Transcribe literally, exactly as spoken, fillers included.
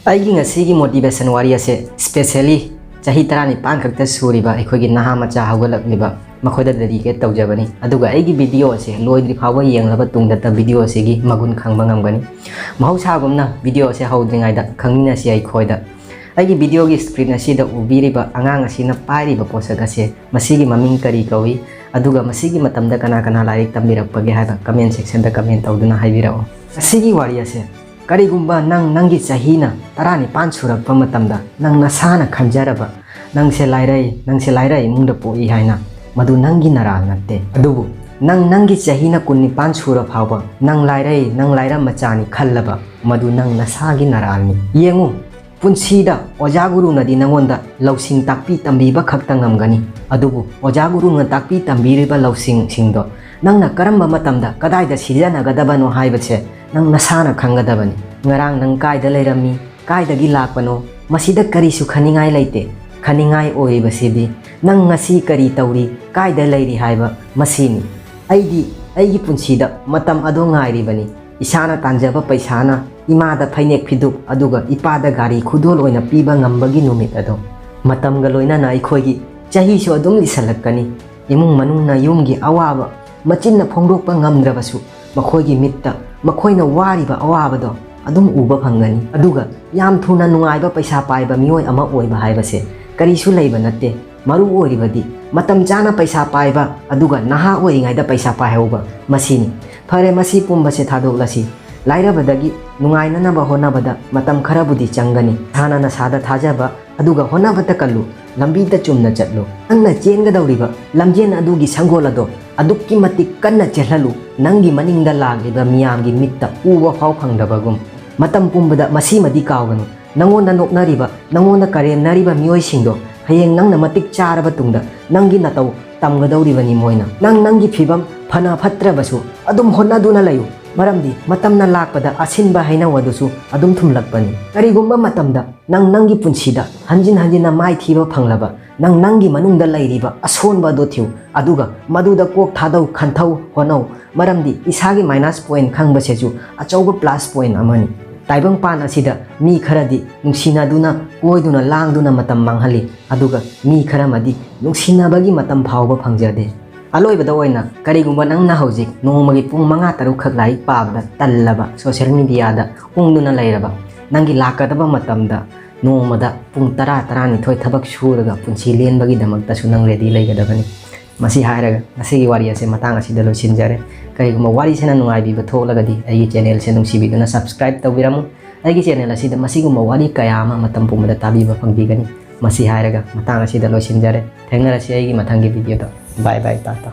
ꯑꯩꯒꯤ ꯉꯁꯤꯒꯤ motivation ꯋꯥꯔꯤ ꯑꯁꯦ specially ꯆꯍꯤ ꯇꯔꯥꯅꯤꯄꯥꯟ ꯈꯛꯇ ꯁꯨꯔꯤꯕ ꯑꯩꯈꯣꯏꯒꯤ ꯅꯍꯥ ꯃꯆꯥ ꯍꯧꯒꯠꯂꯛꯂꯤꯕ ꯃꯈꯣꯏꯗ dedicate ꯇꯧꯖꯕꯅꯤ꯫ ꯑꯗꯨꯒ ꯑꯩꯒꯤ video ꯑꯁꯦ ꯂꯣꯏꯗ꯭ꯔꯤ ꯐꯥꯎꯕ ꯌꯦꯡꯂꯕ ꯇꯨꯡꯗꯇ video ꯑꯁꯤꯒꯤ ꯃꯒꯨꯟ ꯈꯪꯕ ꯉꯝꯒꯅꯤ꯫ ꯃꯍꯧꯁꯥꯒꯨꯝꯅ video ꯑꯁꯦ ꯍꯧꯗ꯭ꯔꯤꯉꯩꯗ ꯈꯪꯃꯤꯟꯅꯁꯤ ꯑꯩꯈꯣꯏꯗ꯫ ꯑꯩꯒꯤ video ꯒꯤ screen ꯑꯁꯤꯗ ꯎꯕꯤꯔꯤꯕ ꯑꯉꯥꯡ ꯑꯁꯤꯅ ꯄꯥꯏꯔꯤꯕ ꯄꯣꯠꯁꯛ ꯑꯁꯦ, ꯃꯁꯤꯒꯤ ꯃꯃꯤꯡ ꯀꯔꯤ ꯀꯧꯏ? ꯑꯗꯨꯒ ꯃꯁꯤꯒꯤ ꯃꯇꯝꯗ ꯀꯅꯥ ꯀꯅꯥ ꯂꯥꯏꯔꯤꯛ ꯇꯝꯕꯤꯔꯛꯄꯒꯦ ꯍꯥꯏꯕ comment section ꯗ comment ꯇꯧꯗꯨꯅ ꯍꯥꯏꯕꯤꯔꯛꯑꯣ꯫ ꯉꯁꯤꯒꯤ ꯋꯥꯔꯤ ꯑꯁꯦ, ꯀꯔꯤꯒꯨꯝꯕ ꯅꯪ ꯅꯪꯒꯤ ꯆꯍꯤꯅ ꯇꯔꯥꯅꯤꯄꯥꯟ ꯁꯨꯔꯛꯄ ꯃꯇꯝꯗ ꯅꯪ ꯅꯁꯥꯅ ꯈꯟꯖꯔꯕ, "ꯅꯪꯁꯦ ꯂꯥꯏꯔꯩ, ꯅꯪꯁꯦ ꯂꯥꯏꯔ ꯏꯃꯨꯡꯗ ꯄꯣꯛꯏ" ꯍꯥꯏꯅ, ꯃꯗꯨ ꯅꯪꯒꯤ ꯅꯔꯥꯜ ꯅꯠꯇꯦ꯫ ꯑꯗꯨꯕꯨ ꯅꯪ ꯅꯪꯒꯤ ꯆꯍꯤꯅ ꯀꯨꯟꯅꯤꯄꯥꯟ ꯁꯨꯔ ꯐꯥꯎꯕ ꯅꯪ ꯂꯥꯏꯔꯩ, ꯅꯪ ꯂꯥꯏꯔ ꯃꯆꯥꯅꯤ ꯈꯜꯂꯕ, ꯃꯗꯨ ꯅꯪ ꯅꯁꯥꯒꯤ ꯅꯔꯥꯜꯅꯤ꯫ ꯌꯦꯡꯉꯨ, ꯄꯨꯟꯁꯤꯗ ꯑꯣꯖꯥ ꯒꯨꯔꯨꯅꯗꯤ ꯅꯪꯉꯣꯟꯗ ꯂꯧꯁꯤꯡ ꯇꯥꯛꯄꯤ ꯇꯝꯕꯤꯕ ꯈꯛꯇ ꯉꯝꯒꯅꯤ꯫ ꯑꯗꯨꯕꯨ ꯑꯣꯖꯥ ꯒꯨꯔꯨꯅ ꯇꯥꯛꯄꯤ ꯇꯝꯕꯤꯔꯤꯕ ꯂꯧꯁꯤꯡꯁꯤꯡꯗꯣ ꯅꯪꯅ ꯀꯔꯝꯕ ꯃꯇꯝꯗ ꯀꯗꯥꯏꯗ ꯁꯤꯖꯤꯟꯅꯒꯗꯕꯅꯣ ꯍꯥꯏꯕꯁꯦ ꯅꯪ ꯅꯁꯥꯅ ꯈꯪꯒꯗꯕꯅꯤ꯫ ꯉꯔꯥꯡ ꯅꯪ ꯀꯥꯏꯗ ꯂꯩꯔꯝꯃꯤ? ꯀꯥꯏꯗꯒꯤ ꯂꯥꯛꯄꯅꯣ? ꯃꯁꯤꯗ ꯀꯔꯤꯁꯨ ꯈꯟꯅꯤꯡꯉꯥꯏ ꯂꯩꯇꯦ꯫ ꯈꯟꯅꯤꯡꯉꯥꯏ ꯑꯣꯏꯔꯤꯕꯁꯤꯗꯤ ꯅꯪ ꯉꯁꯤ ꯀꯔꯤ ꯇꯧꯔꯤ, ꯀꯥꯏꯗ ꯂꯩꯔꯤ ꯍꯥꯏꯕ ꯃꯁꯤꯅꯤ꯫ ꯑꯩꯗꯤ ꯑꯩꯒꯤ ꯄꯨꯟꯁꯤꯗ ꯃꯇꯝ ꯑꯗꯣ ꯉꯥꯏꯔꯤꯕꯅꯤ꯫ ꯏꯁꯥꯅ ꯇꯥꯟꯖꯕ ꯄꯩꯁꯥꯅ ꯏꯃꯥꯗ ꯐꯩꯅꯦꯛ ꯐꯤꯗꯨꯛ, ꯑꯗꯨꯒ ꯏꯄꯥꯗ ꯒꯥꯔꯤ ꯈꯨꯗꯣꯜ ꯑꯣꯏꯅ ꯄꯤꯕ ꯉꯝꯕꯒꯤ ꯅꯨꯃꯤꯠ ꯑꯗꯣ꯫ ꯃꯇꯝꯒ ꯂꯣꯏꯅꯅ ꯑꯩꯈꯣꯏꯒꯤ ꯆꯍꯤꯁꯨ ꯑꯗꯨꯝ ꯂꯤꯁꯜꯂꯛꯀꯅꯤ꯫ ꯏꯃꯨꯡ ꯃꯅꯨꯡꯅ ꯌꯨꯝꯒꯤ ꯑꯋꯥꯕ ꯃꯆꯤꯟꯅ ꯐꯣꯡꯗꯣꯛꯄ ꯉꯝꯗ꯭ꯔꯕꯁꯨ, ꯃꯈꯣꯏꯒꯤ ꯃꯤꯠꯇ ꯃꯈꯣꯏꯅ ꯋꯥꯔꯤꯕ ꯑꯋꯥꯕꯗꯣ ꯑꯗꯨꯝ ꯎꯕ ꯐꯪꯒꯅꯤ꯫ ꯑꯗꯨꯒ ꯌꯥꯝ ꯊꯨꯅ ꯅꯨꯡꯉꯥꯏꯕ ꯄꯩꯁꯥ ꯄꯥꯏꯕ ꯃꯤꯑꯣꯏ ꯑꯃ ꯑꯣꯏꯕ ꯍꯥꯏꯕꯁꯦ ꯀꯔꯤꯁꯨ ꯂꯩꯕ ꯅꯠꯇꯦ꯫ ꯃꯔꯨ ꯑꯣꯏꯔꯤꯕꯗꯤ ꯃꯇꯝ ꯆꯥꯅ ꯄꯩꯁꯥ ꯄꯥꯏꯕ, ꯑꯗꯨꯒ ꯅꯍꯥ ꯑꯣꯏꯔꯤꯉꯩꯗ ꯄꯩꯁꯥ ꯄꯥꯏꯍꯧꯕ ꯃꯁꯤꯅꯤ꯫ ꯐꯔꯦ, ꯃꯁꯤ ꯄꯨꯝꯕꯁꯦ ꯊꯥꯗꯣꯛꯂꯁꯤ꯫ ꯂꯥꯏꯔꯕꯗꯒꯤ ꯅꯨꯡꯉꯥꯏꯅꯅꯕ ꯍꯣꯠꯅꯕꯗ ꯃꯇꯝ ꯈꯔꯕꯨꯗꯤ ꯆꯪꯒꯅꯤ꯫ ꯏꯁꯥꯅ ꯅꯁꯥꯗ ꯊꯥꯖꯕ, ꯑꯗꯨꯒ ꯍꯣꯠꯅꯕꯇ ꯀꯜꯂꯨ꯫ ꯂꯝꯕꯤꯗ ꯆꯨꯝꯅ ꯆꯠꯂꯨ꯫ ꯅꯪꯅ ꯆꯦꯟꯒꯗꯧꯔꯤꯕ ꯂꯝꯖꯦꯟ ꯑꯗꯨꯒꯤ ꯁꯪꯒꯣꯜ ꯑꯗꯣ ꯑꯗꯨꯛꯀꯤ ꯃꯇꯤꯛ ꯀꯟꯅ ꯆꯦꯜꯍꯜꯂꯨ, ꯅꯪꯒꯤ ꯃꯅꯤꯡꯗ ꯂꯥꯛꯂꯤꯕ ꯃꯤꯌꯥꯝꯒꯤ ꯃꯤꯠꯇ ꯎꯕ ꯐꯥꯎ ꯐꯪꯗꯕꯒꯨꯝ꯫ ꯃꯇꯝ ꯄꯨꯝꯕꯗ ꯃꯁꯤꯃꯗꯤ ꯀꯥꯎꯒꯅꯨ, ꯅꯪꯉꯣꯟꯗ ꯅꯣꯛꯅꯔꯤꯕ, ꯅꯪꯉꯣꯟꯗ ꯀꯔꯦꯝꯅꯔꯤꯕ ꯃꯤꯑꯣꯏꯁꯤꯡꯗꯣ ꯍꯌꯦꯡ ꯅꯪꯅ ꯃꯇꯤꯛ ꯆꯥꯔꯕ ꯇꯨꯡꯗ ꯅꯪꯒꯤ ꯅꯇꯧ ꯇꯝꯒꯗꯧꯔꯤꯕꯅꯤ ꯃꯣꯏꯅ꯫ ꯅꯪ ꯅꯪꯒꯤ ꯐꯤꯕꯝ ꯐꯅ ꯐꯠꯇ꯭ꯔꯕꯁꯨ ꯑꯗꯨꯝ ꯍꯣꯠꯅꯗꯨꯅ ꯂꯩꯌꯨ, ꯃꯔꯝꯗꯤ ꯃꯇꯝꯅ ꯂꯥꯛꯄꯗ ꯑꯁꯤꯟꯕ ꯍꯩꯅꯧ ꯑꯗꯨꯁꯨ ꯑꯗꯨꯝ ꯊꯨꯝꯂꯛꯄꯅꯤ꯫ ꯀꯔꯤꯒꯨꯝꯕ ꯃꯇꯝꯗ ꯅꯪ ꯅꯪꯒꯤ ꯄꯨꯟꯁꯤꯗ ꯍꯟꯖꯤꯟ ꯍꯟꯖꯤꯟꯅ ꯃꯥꯏꯊꯤꯕ ꯐꯪꯂꯕ, ꯅꯪ ꯅꯪꯒꯤ ꯃꯅꯨꯡꯗ ꯂꯩꯔꯤꯕ ꯑꯁꯣꯟꯕ ꯑꯗꯨ ꯊꯤꯌꯨ, ꯑꯗꯨꯒ ꯃꯗꯨꯗ ꯀꯣꯛ ꯊꯥꯗꯧ, ꯈꯟꯊꯧ, ꯍꯣꯠꯅꯧ, ꯃꯔꯝꯗꯤ ꯏꯁꯥꯒꯤ minus point ꯈꯪꯕꯁꯤꯁꯨ ꯑꯆꯧꯕ plus point ꯑꯃꯅꯤ꯫ ꯇꯥꯏꯕꯪꯄꯥꯟ ꯑꯁꯤꯗ ꯃꯤ ꯈꯔꯗꯤ ꯅꯨꯡꯁꯤꯅꯗꯨꯅ, ꯀꯣꯏꯗꯨꯅ, ꯂꯥꯡꯗꯨꯅ ꯃꯇꯝ ꯃꯥꯡꯍꯜꯂꯤ, ꯑꯗꯨꯒ ꯃꯤ ꯈꯔꯃꯗꯤ ꯅꯨꯡꯁꯤꯅꯕꯒꯤ ꯃꯇꯝ ꯐꯥꯎꯕ ꯐꯪꯖꯗꯦ꯫ ꯑꯂꯣꯏꯕꯗ ꯑꯣꯏꯅ, ꯀꯔꯤꯒꯨꯝꯕ ꯅꯪꯅ ꯍꯧꯖꯤꯛ ꯅꯣꯡꯃꯒꯤ ꯄꯨꯡ ꯃꯉꯥ ꯇꯔꯨꯛꯈꯛ ꯂꯥꯏꯔꯤꯛ ꯄꯥꯕꯗ ꯇꯜꯂꯕ, social mediaꯗ ꯎꯪꯗꯨꯅ ꯂꯩꯔꯕ, ꯅꯪꯒꯤ ꯂꯥꯛꯀꯗꯕ ꯃꯇꯝꯗ ꯅꯣꯡꯃꯗ ꯄꯨꯡ ꯇꯔꯥ, ꯇꯔꯥꯅꯤꯊꯣꯏ ꯊꯕꯛ ꯁꯨꯔꯒ ꯄꯨꯟꯁꯤ ꯂꯦꯟꯕꯒꯤꯗꯃꯛꯇꯁꯨ ꯅꯪ ready ꯂꯩꯒꯗꯕꯅꯤ꯫ ꯃꯁꯤ ꯍꯥꯏꯔꯒ ꯉꯁꯤꯒꯤ ꯋꯥꯔꯤ ꯑꯁꯦ ꯃꯇꯥꯡ ꯑꯁꯤꯗ ꯂꯣꯏꯁꯤꯟꯖꯔꯦ꯫ ꯀꯔꯤꯒꯨꯝꯕ ꯋꯥꯔꯤꯁꯤꯅ ꯅꯨꯡꯉꯥꯏꯕꯤꯕ ꯊꯣꯛꯂꯒꯗꯤ ꯑꯩꯒꯤ channelꯁꯦ ꯅꯨꯡꯁꯤꯕꯤꯗꯨꯅ subscribe ꯇꯧꯕꯤꯔꯝꯃꯨ꯫ ꯑꯩꯒꯤ channel ꯑꯁꯤꯗ ꯃꯁꯤꯒꯨꯝꯕ ꯋꯥꯔꯤ ꯀꯌꯥ ꯑꯃ ꯃꯇꯝ ꯄꯨꯝꯕꯗ ꯇꯥꯕꯤꯕ ꯐꯪꯕꯤꯒꯅꯤ꯫ ꯃꯁꯤ ꯍꯥꯏꯔꯒ ꯃꯇꯥꯡ ꯑꯁꯤꯗ ꯂꯣꯏꯁꯤꯟꯖꯔꯦ꯫ ꯊꯦꯡꯅꯔꯁꯤ ꯑꯩꯒꯤ ꯃꯊꯪꯒꯤ videoꯗ꯫ Bye bye, Tata.